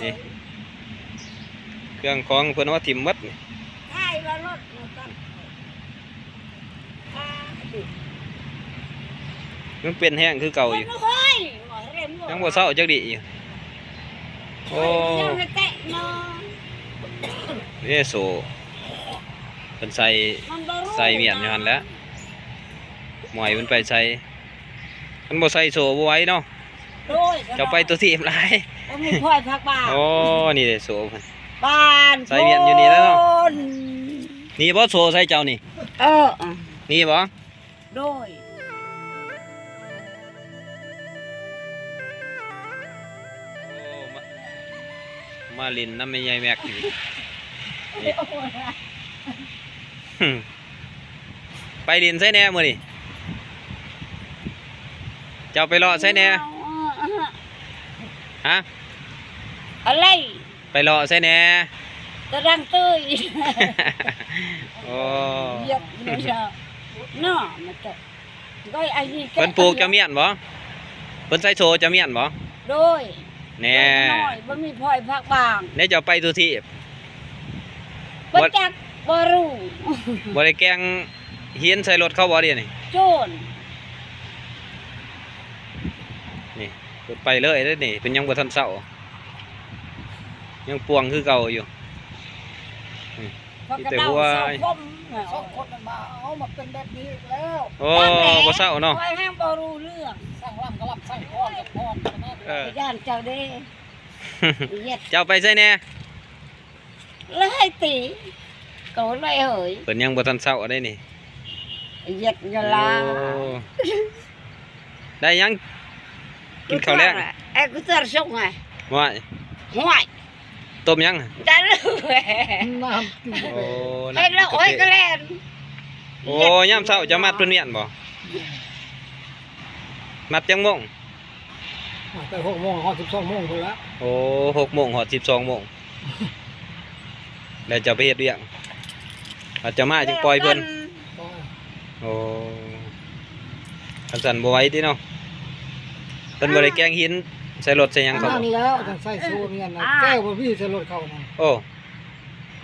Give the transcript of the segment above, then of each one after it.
ນີ້ ເຄື່ອງຂອງເພິ່ນເອົາມາຖິ້ມໝົດນີ້ ຖ່າຍວ່າລົດມັນກັນ ອ່າ ຍັງເປັນແຮງຄືເກົ່າຢູ່ ຍັງບໍ່ເຊົາຈັກດີ້ຢູ່. ໂອ້ ຍັງແຕະເນາະ ເດ້ ໂສ້ ເພິ່ນໃສ່ ໃສ່ມ້ຽນຢູ່ຫັ້ນແຫຼະ ໝ້ອຍເພິ່ນໄປໃສ່ ຄັນບໍ່ໃສ່ໂສ້ບໍ່ໄຫວເນາະ. ໂດຍ ເຈົ້າໄປຕົວທີບຫຼາຍ ບໍ່ມີພອຍພັກບ້ານ. ໂອ້ ນີ້ເດ້ໂສ້ເພິ່ນ ບ້ານ ໃສ່ມ້ຽນຢູ່ນີ້ແຫຼະເນາະ. ນີ້ບໍ່ໂສ້ໃສ່ເຈົ້ານີ້? ເອີ ນີ້ບໍ່? ໂດຍ ໂອ້ ມາ ມາຫຼິ້ນນຳແມ່ໃຫຍ່ແມັກນີ້ ນີ້ ໄປຫຼິ້ນໃສແດ່ມື້ນີ້? ເຈົ້າໄປເລາະໃສແດ່? ຮະ? ອະໄລ? ໄປເລາະໃສແດ່? ຕະດັງເຕີຍ. ໂອ້ ຢຽບເນາະ ເນາະ ມັນຈະ ເພິ່ນປູກເຈົ້າມ້ຽນບໍ່? ເພິ່ນໃສ່ໂສ້ເຈົ້າມ້ຽນບໍ່? ໂດຍ ແນ່ ນ້ອຍ ບໍ່ມີພອຍພັກບ້ານ ແນ່ ເຈົ້າໄປສູ່ທີບ ບໍ່ຈັກ ບໍ່ຮູ້ ບໍ່ໄດ້ແກ່ງຫີນໃສ່ລົດເຂົາບໍ່ດຽວນີ້? ໂຈນ ນີ້ ລົດໄປເລີຍເດ້ນີ້ ເພິ່ນຍັງບໍ່ທັນເຊົາ ຍັງປ່ວງຄືເກົ່າຢູ່ ນີ້ ມີແຕ່ຫົວ ສອງຄົນນັ້ນມາ ເອົາມາເປັນແບບນີ້ອີກແລ້ວ. ໂອ້ ບໍ່ເຊົາເນາະ ຂ້ອຍແຮງບໍ່ຮູ້ເລື່ອງ ຊ່າງລຳກໍລຳ ຊ່າງຟ້ອນກໍຟ້ອນ ເອີ ຢ້ານເຈົ້າເດ້. ເຈົ້າໄປໃສແດ່? ລະໃຫ້ຕີ ກໍລະເອີຍ ເພິ່ນຍັງບໍ່ທັນເຊົາໄດ໋ນີ້ ເຢັດຍາລາ. ໂອ້ ໄດ້ຫຍັງ? ກິນເຂົ້າແລງ ເອີ ກູເຕີນຊົງໄງ ຫ້ວຍ ຫ້ວຍ ຕົ້ມຫຍັງ? ໄດ້ເລີຍ ນ້ຳ ໂອ້ ໄດ້ເລີຍ ໂອ້ຍ ກະແລ່ນ. ໂອ້ ຍາມເຊົ້າເຈົ້າມັດເພິ່ນວຽນບໍ່? ມັດຈັກໂມງ? ມາແຕ່ຫົກໂມງຮອດສິບສອງໂມງພຸ້ນລະ. ໂອ້ ຫົກໂມງຮອດສິບສອງໂມງ ແລ້ວເຈົ້າໄປເຮັດວຽກ ບາດເຈົ້າມາຈຶ່ງປ່ອຍເພິ່ນ. ໂອ້ ຄັນຊັ້ນບໍ່ໄຫວຕິເນາະ ເພິ່ນບໍ່ໄດ້ແກ່ງຫີນໃສ່ລົດໃສ່ຫຍັງເຂົາ. ນັ້ນແລ້ວ ຈັ່ງໃສ່ໂສ້ນີ້ນະ ແກ້ວບໍ່ມີໃສ່ລົດເຂົານະ. ໂອ້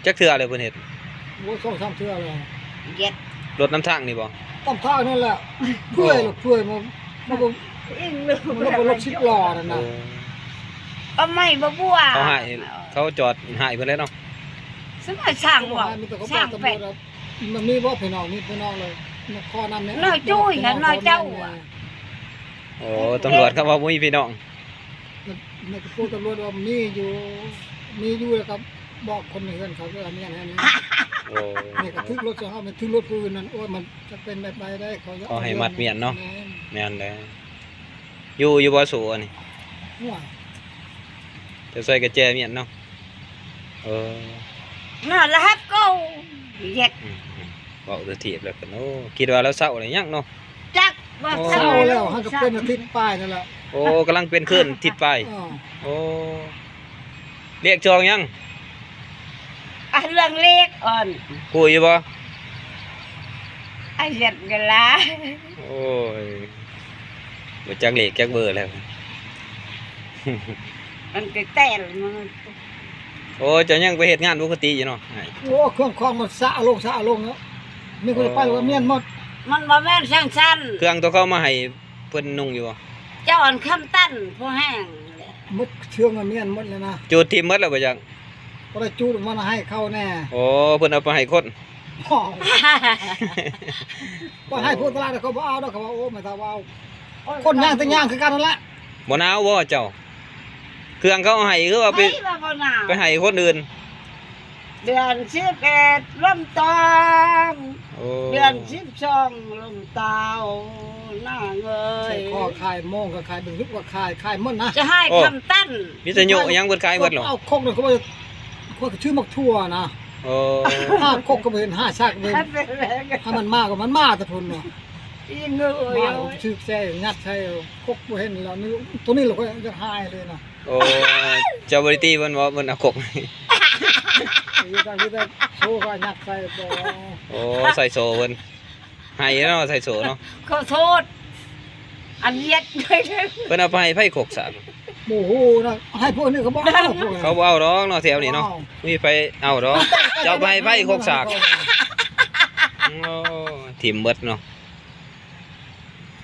ຈັກເທື່ອແລ້ວເພິ່ນເຮັດ? ໂອ້ ສອງສາມເທື່ອແລ້ວ ເຮັດລົດນຳທາງນີ້ບໍ່? ນຳທາງນັ້ນແຫຼະ ເປື່ອຍ ເປື່ອຍ ມັນ ມັນບໍ່ ມັນບໍ່ລົດສິບລໍ້ນັ້ນນະ. ໂອ້ ເອົາໄມ້ບໍ່ບົວ ເຂົາໃຫ້ ເຂົາຈອດໃຫ້ເພິ່ນແລ້ວເນາະ. ສະມາຊ່າງເວົ້າ ຊ່າງແປດ ມັນມີບໍ່ພີ່ນ້ອງ? ມີພີ່ນ້ອງເລີຍ ຂໍນຳແດ່ ນ້ອຍຈຸ້ຍຫັ້ນ ນ້ອຍເຈົ້າ. ໂອ້ ຕຳຫຼວດເຂົາວ່າບໍ່ມີພີ່ນ້ອງ. ແມ່ນ ແມ່ນຕຳຫຼວດວ່າມີຢູ່ ມີຢູ່ ແລ້ວກໍບອກຄົນໃນເຮືອນເຂົາເດີ ເອົາມ້ຽນໃຫ້ແດ່. ໂອ້ ແມ່ນກໍຖືກລົດເຂົາ ແມ່ນຖືກລົດຜູ້ອື່ນນັ້ນ. ໂອ້ຍ ມັນຈະເປັນແບບໃດໄດ໋ ເຂົາຢາກ ເຂົາໃຫ້ມັດມ້ຽນເນາະ. ແມ່ນ ແມ່ນແຫຼະ. ຢູ່ ຢູ່ບໍ່ໂສອັນນີ້? ໂອ້ຍ ຈະໃສ່ກະແຈມ້ຽນເນາະ. ເອີ ນອນລະຮັບເກົ່າ ເຮັດ ອືມ ເວົ້າແຕ່ທີບແລ້ວກັນ. ໂອ້ ຄິດວ່າລາວເຊົາແລ້ວຍັງເນາະ. ຈັກວ່າ ໂອ້ ເຊົາແລ້ວ ເຮົາກໍເປັນອາທິດປາຍນັ້ນແຫຼະ. ໂອ້ ກຳລັງເປັນຄືນອາທິດປາຍ. ເອີ ໂອ້ ລຽກຈອງຍັງ? ອ່ະ ເລື່ອງເລກອ່ອນ ຮູ້ຢູ່ບໍ່? ອາເຮັດເວລາ ໂອ້ຍ ບໍ່ຈັກເລກຈັກເບີແລ້ວ ມັນແຕ່ແຕ່ລະ. ໂອ້ ເຈົ້າຍັງໄປເຮັດງານປົກກະຕິຢູ່ເນາະ. ໂອ້ ເຄື່ອງຂອງມັນສະລົງ ສະລົງເນາະ ມີຄົນໄປວ່າມ້ຽນໝົດ. ມັນບໍ່ແມ່ນຊັ້ນໆ ເຄື່ອງໂຕເຂົາມາໃຫ້ ເພິ່ນນຸ່ງຢູ່ບໍ່? ເຈົ້າອັນຄຳຕັນຜູ້ແຮງ ໝົດເຄື່ອງ ມ້ຽນໝົດແລ້ວນະ. ຈູດຖິ້ມໝົດແລ້ວບໍ່ຈັກ? ບໍ່ໄດ້ຈູດ ມັນໃຫ້ເຂົາແດ່. ໂອ້ ເພິ່ນເອົາໄປໃຫ້ຄົນ ບໍ່ ໄປໃຫ້ພວກຕະຫຼາດ ເຂົາບໍ່ເອົາດອກ. ເຂົາວ່າ ໂອ້ ແມ່ນຖ້າວ່າເອົາ ຄົນຍ່າງແຕ່ຍ່າງຄືກັນນັ້ນແຫຼະ. ບໍ່ໜາວບໍ່ເຈົ້າ? ເຄື່ອງເຂົາເອົາໃຫ້ ຄືວ່າໄປ ໃຜວ່າບໍ່ໜາວ? ໄປໃຫ້ຄົນອື່ນ. ເດືອນສິບເອັດລົມຕອງ ໂອ້ ເດືອນສິບສອງລົມຕາວ ນາງເອີຍ ໃສ່ຄໍຂາຍໂມງກໍຂາຍ ເບິ່ງຮູບກໍຂາຍ ຂາຍໝົດນະ. ຈະໃຫ້ ໂອ້ ຄຳຕັນ ວິທະຍຸຫຍັງເບິດຂາຍເບິດເນາະ. ເອົາຄົກນັ້ນ ຂ້ອຍ ຂ້ອຍກໍຊື້ໝາກຖົ່ວນະ. ໂອ້ ຫາຄົກກໍບໍ່ເຫັນ ຫາຊາກບໍ່ເຫັນ. ໃຫ້ມັນມາກໍມັນມາແຕ່ພຸ້ນເນາະ. ອີເງີຍ ມາກໍຊື້ແຊ່ຍັດໃສ່ ຄົກບໍ່ເຫັນແລ້ວ. ນີ້ ໂຕນີ້ລະຂ້ອຍຢາກຫາຍເລີຍນະ. ໂອ້ ເຈົ້າບໍ່ໄດ້ຕີເພິ່ນບໍ່? ເພິ່ນເອົາກົກ ມີແຕ່ ມີແຕ່ໂຊກໍຍັດໃສ່ບໍ່. ໂອ້ ໃສ່ໂຊເພິ່ນ ໃຫ້ເນາະ ໃສ່ໂຊເນາະ. ຂໍໂທດ ອັນເຮັດ ເພິ່ນເອົາໄປໃຫ້ໃຜກົກສະ? ໂອ້ໂຫນະ ໃຫ້ພວກນີ້ເຂົາບໍ່ເອົາ ເຂົາບໍ່ເອົາດອກເນາະ ແຖວນີ້ເນາະ ບໍ່ເອົາ ມີໃຜເອົາດອກ ເຈົ້າໄປໃຫ້ໃຜໂຄກສາກ ໂອ້ ຖິ້ມເບິດເນາະ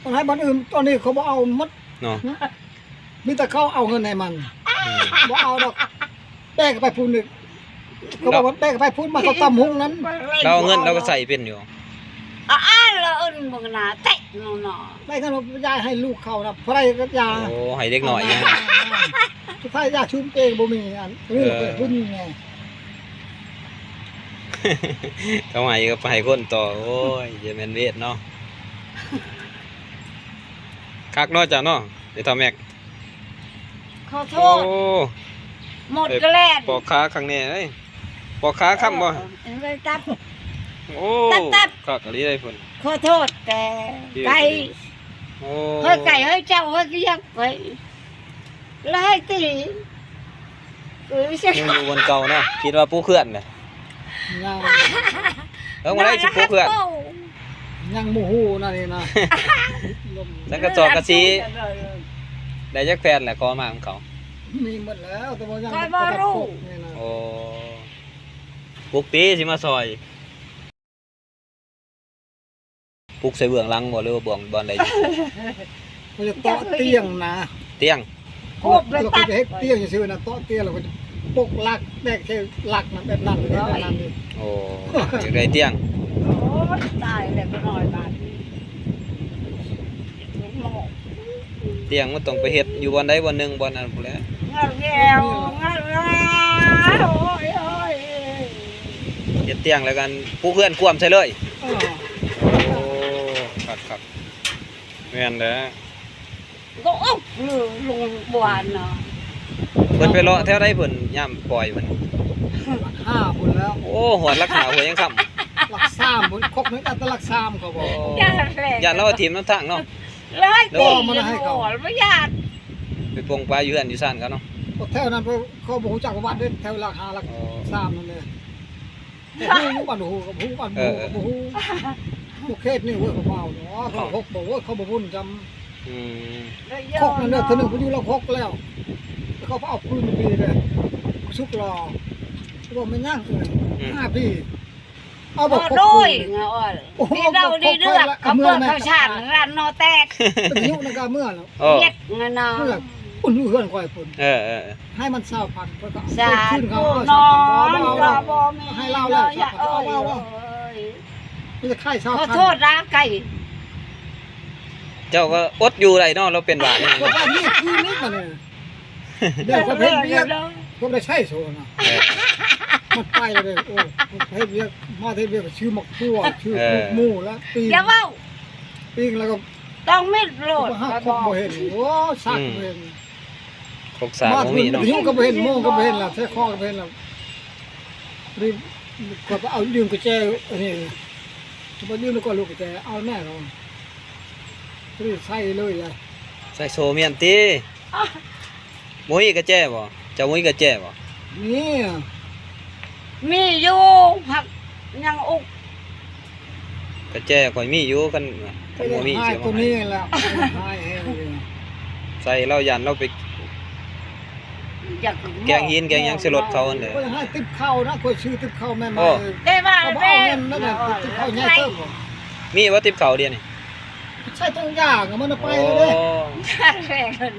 ຕ້ອງໃຫ້ບ່ອນອື່ນ ຕອນນີ້ເຂົາບໍ່ເອົາໝົດເນາະ ມີແຕ່ເຂົາເອົາເງິນໃຫ້ມັນ ອືມ ບໍ່ເອົາດອກ ແບ່ງໄປຜູ້ໜຶ່ງ ເຂົາບອກວ່າແບ່ງໄປພຸ້ນ ມາເຂົ້າຕຳຫຸ່ງນັ້ນ ລາວເອົາເງິນລາວກໍໃຊ້ເປັນຢູ່ ອາ ລາວເອີ້ນບັກໜ້າເຕະ ເນາະ ໄດ້ເງິນຢາໃຫ້ລູກເຂົານະ ຜູ້ໃດກໍຢາ ໂອ້ ໃຫ້ເດັກນ້ອຍນະ ສຸດທ້າຍຢາຊຸມເອງບໍ່ມີອັນ ເອີ ເພິ່ນໄງ ເຂົາໃຫ້ກໍໄປໃຫ້ຄົນຕໍ່ ໂອ້ຍ ຢ່າແມ່ນເວດເນາະ ຄັກເນາະເຈົ້າເນາະ ໄອ້ທ້າວແມັກ ຂໍໂທດ ໂອ້ ໝົດກໍແລ່ນ ປອກຂາຄັກແນ່ເດ້ ປອກຂາຄ້ຳບໍ່ ເອີ ຕັບ ໂອ້ ຕັບ ຄັກອີ່ຫຼີເດ້ເພິ່ນ ຂໍໂທດແຕ່ໄກ່ ໂອ້ ເຮີ້ຍ ໄກ່ເຮີ້ຍ ເຈົ້າເຮີ້ຍ ກໍຢາກໄປ ຫຼາຍຕີ ເອີ ຍັງຢູ່ບ່ອນເກົ່າເນາະ ຄິດວ່າປູເຂື່ອນນະ ຍັງ ເອີ ບໍ່ໄດ້ຊິປູເຂື່ອນ ຍັງບໍ່ຮູ້ນະນີ້ນະ ສັງກະສອກກະສີ ໄດ້ຈັກແຜ່ນແຫຼະ ຂໍມານຳເຂົາ ມີໝົດແລ້ວ ແຕ່ວ່າຍັງ ຂ້ອຍບໍ່ຮູ້ ໂອ້ ປຸກຕິ ຊິມາຊ່ອຍ ປຸກໃສ່ເບື້ອງຫຼັງບໍ່ ຫຼືວ່າບ່ອນ ບ່ອນໃດ? ມັນຈະເຕາະຕຽງນະ ຕຽງ ແລ້ວກໍຈະເຮັດຕຽງຊື່ໆນະ ເຕາະຕຽງ ແລ້ວກໍຈະປົກຫຼັກ ແຕກໃສ່ຫຼັກນະ ແບບນັ້ນເລີຍ ແບບນັ້ນເລີຍ ໂອ້ ຢາກໄດ້ຕຽງ ໂອ້ຍ ຕາຍແລ້ວ ບໍ່ນ້ອຍບາດນີ້ ຕຽງມັນຕ້ອງໄປເຮັດຢູ່ບ່ອນໃດບ່ອນໜຶ່ງ ບ່ອນນັ້ນພຸ້ນແຫຼະ ງາວແງວ ງາວງາວ ໂອ້ຍ ໂອ້ຍ ເຮັດຕຽງແລ້ວກັນ ປູເຮືອນກວມໃສ່ເລີຍ ເອີ ໂອ້ ຄັກໆ ແມ່ນແຫຼະ ກໍອອກເລີຍ ລົງບວນນະ ເພິ່ນໄປເລາະແຖວໃດເພິ່ນ ຍາມປ່ອຍເພິ່ນ? ຫຼັກຫ້າພຸ້ນແລ້ວ ໂອ້ ຮອດຫຼັກຫ້າຫົວຍັງຄ່ຳ ຫຼັກສາມພຸ້ນ ຄົກນີ້ກໍແຕ່ຫຼັກສາມເຂົາບອກ ໂອ້ ຢ້ານລາວຖິ້ມນຳທາງເນາະ ແລ້ວໃຫ້ຕີ ບໍ່ຢາກ ໄປປົງປາຢູ່ເຮືອນຢູ່ຊານເຂົາເນາະ ແຖວນັ້ນເຂົາບໍ່ຮູ້ຈັກປະຫວັດເດ້ ແຖວຫຼັກຫ້າຫຼັກ ອໍ ສາມນັ້ນເດ້ ບໍ່ຮູ້ບ້ານ ບໍ່ຮູ້ ກໍບໍ່ຮູ້ບ້ານ ເອີ ບໍ່ຮູ້ ເອີ ບໍ່ຮູ້ ເຂດນີ້ເວີ້ຍ ເຂົາເວົ້າເນາະ ເຂົາ ເຂົາ ຫົກບໍ່ເວີ້ຍ ເຂົາບໍ່ວຸ້ນຈຳ ອືມ ຄົກນັ້ນເດີ ເທື່ອໜຶ່ງໄປຢູ່ຫຼັກຫົກແລ້ວ ເຂົາໄປເອົາຄືນມາປີເດ້ ສຸກຫຼໍ່ ບໍ່ແມ່ນຫຍັງເອີຍ ອືມ ຫ້າປີ ເອົາບໍ່ຄົກຄືນ ໂອ້ໂຫ ດີເດົາດີເດືອກ ເຂົາເປີດເຂົ້າສານຮ້ານໜໍ່ແຕກ ໄປຢູ່ນຳກະເມືອແລ້ວ ເອີ ເຮັດງານນະ ເມືອ ພຸ້ນຢູ່ເຮືອນຂ້ອຍພຸ້ນ ເອີໆ ໃຫ້ມັນຊາວພັນ ຂ້ອຍກໍເອົາຄືນເຂົາ ຊາວພັນ ເອົາຊາວພັນ ບໍ່ເອົາດອກ ໃຫ້ລາວແລ້ວ ຊາວພັນ ເອົາ ເອົາ ເອົາ ມີແຕ່ຂາຍຊາວພັນ ຂໍໂທດນະໄກ່ ເຈົ້າກໍອົດຢູ່ໄດ້ເນາະ ລາວເປັນຫວັດ ບໍ່ໄດ້ມີຄືນນີ້ບັດນີ້ ດຽວຂ້ອຍເຮັດວຽກ ຂ້ອຍບໍ່ໄດ້ໃຊ້ໂຊນະ ເອີ ມັນໄປແລ້ວເດ້ ໂອ້ ເຮັດວຽກ ມາເຮັດວຽກ ຊື້ໝາກຖົ່ວ ຊື້ ເອີ ໝູແລ້ວ ປີ້ງ ຢ່າເວົ້າ ປີ້ງແລ້ວກໍ ຕ້ອງມິດໂລດ ບໍ່ເຫັນ ໂອ້ ສັກ ອືມ ບໍ່ເຫັນ ຄົກສາກບໍ່ມີເນາະ ມາເຖິງ ຫິວກໍບໍ່ເຫັນ ໂມງກໍບໍ່ເຫັນລະ ແທະຄໍກໍບໍ່ເຫັນລະ ນີ້ ຂ້ອຍໄປເອົາຢືມກະແຈ ອັນນີ້ ໄປຢືມແລ້ວກໍລູກກະແຈ ເອົາແນ່ເນາະ ນີ້ໃສ່ເລີຍລະ ໃສ່ໂຊມຽນຕິ ບໍ່ມີກະແຈບໍ່? ເຈົ້າບໍ່ມີກະແຈບໍ່? ມີ ມີຢູ່ ຫາກຍັງອຸກ ກະແຈຂ້ອຍມີຢູ່ ຄັນ ຄັນບໍ່ມີຊິເອົາໃຫ້ ໂຕນີ້ແຫຼະ ໃສ່ລາວ ຢ້ານລາວໄປ ຢາກ ແກງຫີນແກງຫຍັງໃສ່ລົດເຂົາຫັ້ນແຫຼະ ຂ້ອຍໃຫ້ຕິບເຂົ້ານະ ຂ້ອຍຊື້ຕິບເຂົ້າໃໝ່ໆ ໂອ້ ແຕ່ວ່າ ເຂົາບໍ່ເອົາເງິນນັ້ນນະ ຕິບເຂົ້າໃຫຍ່ເຕີບ ມີບໍ່ຕິບເຂົ້າດຽວນີ້? ໃສ່ຖົງຢາງມັນໄປແລ້ວເດ້ ໂອ້ ແມ່ນ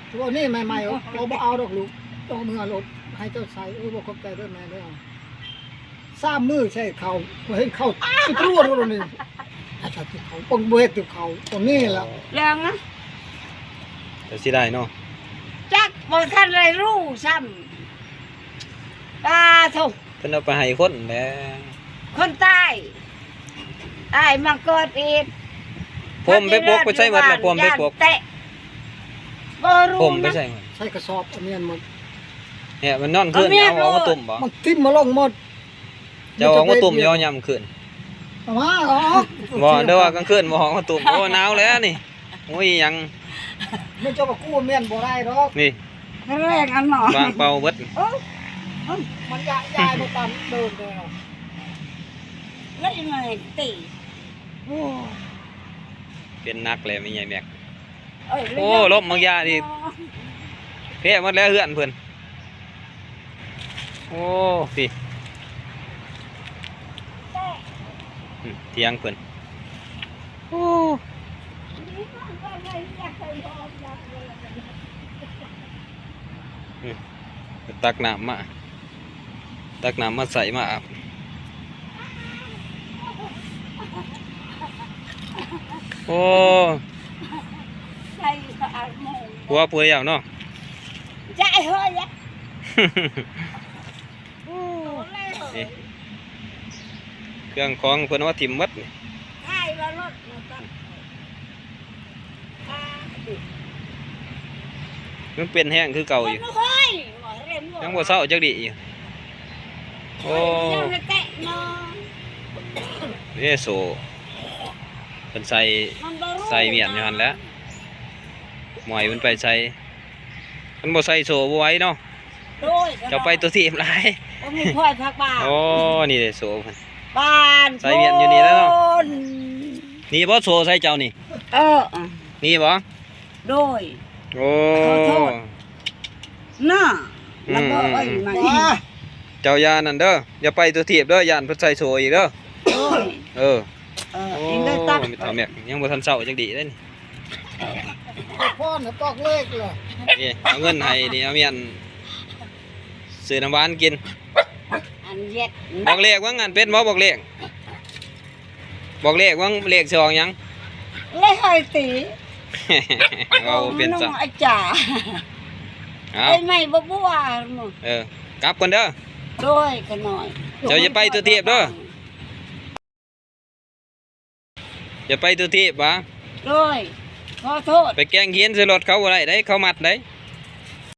ໂຕນີ້ໃໝ່ໆ ເຂົາບໍ່ເອົາດອກລູກ ເຈົ້າເມືອໂລດ ໃຫ້ເຈົ້າໃສ່ ເອີ ບໍ່ຂອບໃຈເດີແມ່ເດີ ສາມມື້ໃສ່ເຂົ້າ ບໍ່ເຫັນເຂົ້າ ຕະຫຼວດໂລດນີ້ ໃຫ້ໃສ່ຕິບເຂົ້າ ເບິ່ງບໍ່ເຫັນຕິບເຂົ້າ ໂຕນີ້ລະ ເລື່ອງນະ ແຕ່ເສຍດາຍເນາະ ຈັກບໍ່ທັນໄດ້ຮູ້ຊ້ຳ ປາໂທ້ ເພິ່ນເອົາໄປໃຫ້ຄົນແຫຼະ ຄົນຕາຍ ຕາຍມາເກີດອີກ ຜົມໄປປົກໄປໃສໝົດລະ ຜົມໄປປົກ ແຕະ ບໍ່ຮູ້ ຜົມໄປໃສໝົດ ໃສ່ກະສອບ ເອົາມຽນໝົດ ແຮະ ມັນນອນຄືນ ເອົາມຽນ ເອົາອອກມາ ໂລດ ຕຸ້ມບໍ່? ມັນຖິ້ມມາລົງໝົດ ເຈົ້າເອົາອອກມາຕຸ້ມຢູ່ຍາມຄືນ ເອົາມາ ເອົາອອກ ບໍ່ ເດີວ່າກາງຄືນບໍ່ເອົາອອກມາຕຸ້ມ ໂອ້ ໜາວແລ້ວນີ້ ໂອ້ຍ ຫຍັງ ມັນຈະມາກູ້ມຽນບໍ່ໄດ້ດອກ ນີ້ ແຮງອັນເນາະ ວາງເປົ່າເບິດ ເອີ ມັນຢາຍ ຢາຍບໍ່ຕາມເດີມເດ້ ແລ້ວຍັງໄງຕິ ໂອ້ ເປັນໜັກແລ້ວແມ່ໃຫຍ່ແມັກ ໂອ້ ລົມບັກຢ່າອີກ ແພ້ໝົດແລ້ວເຮືອນເພິ່ນ. ໂອ້ ພີ້ ອືມ ຖຽງເພິ່ນ. ໂອ້ ອືມ ຕັກນ້ຳມາ ຕັກນ້ຳມາໃສ່ມາອາບ. ໂອ້ ໃສ່ສະອາດໝູ່ ຜົວຜູ້ດຽວເນາະ. ໃຈເຮີຍ ໂອ້ ນີ້ ເຄື່ອງຂອງເພິ່ນເອົາມາຖິ້ມໝົດນີ້. ຖ່າຍວ່າລົດມາຕັ້ງ ມັນເປັນແຮງຄືເກົ່າຢູ່ ຍັງບໍ່ເຊົາຈັກດີ້ຢູ່. ໂອ້ ເອີ ໂສ້ ເພິ່ນໃສ່ ໃສ່ມ້ຽນຢູ່ຫັ້ນແຫຼະ ໝ້ອຍມັນໄປໃສ່ ມັນບໍ່ໃສ່ໂສ້ບໍ່ໄຫວເນາະ. ໂດຍ ເຈົ້າໄປຕົວທີບຫຼາຍ ບໍ່ມີພອຍພັກບ້ານ. ໂອ້ ນີ້ເດ້ໂສ້ເພິ່ນ ບ້ານ ໃສ່ມ້ຽນຢູ່ນີ້ແຫຼະເນາະ. ນີ້ບໍ່ໂສ້ໃສ່ເຈົ້ານີ້? ເອີ ນີ້ບໍ່? ໂດຍ ໂອ້ ຂໍໂທດ ນະ ອືມ ລະບໍ່ເອີຍ ອືມ ມາ ເຈົ້າຢ່ານັ້ນເດີ ຢ່າໄປຕົວທີບເດີ ຢ້ານເພິ່ນໃສ່ໂສ້ອີກເດີ. ໂດຍ ເອີ ເອີ ໂອ້ ເອງໄດ້ຕັກ ແມ່ເຖົ້າແມັກຍັງບໍ່ທັນເຊົາຈັກດີ້ເດ້ນີ້. ພອນຕອກເລກລະ ນີ້ ເອົາເງິນໃຫ້ນີ້ ເອົາມ້ຽນຊື້ນ້ຳຫວານກິນ. ອັນເຢັດ ບອກເລກວ່າງ ອັນເປັນບໍ່ ບອກເລກ ບອກເລກວ່າງ ເລກຊິອອກຫຍັງ? ເລກໃຫ້ຕີ ເວົ້າເປັນຊະ ອາຈານ ເອົາ ໄອ້ໄມ້ບໍ່ບົວ. ເອີ ກັບກ່ອນເດີ ໂດຍ ຂະນ້ອຍ ເຈົ້າຢ່າໄປຕົວທີບເດີ. ຢ່າໄປຕົວທີບຫວາ? ໂດຍ ຂໍໂທດ ໄປແກ່ງຫີນໃສ່ລົດເຂົາບໍ່ໄດ້ເດ້ ເຂົາມັດເດ້.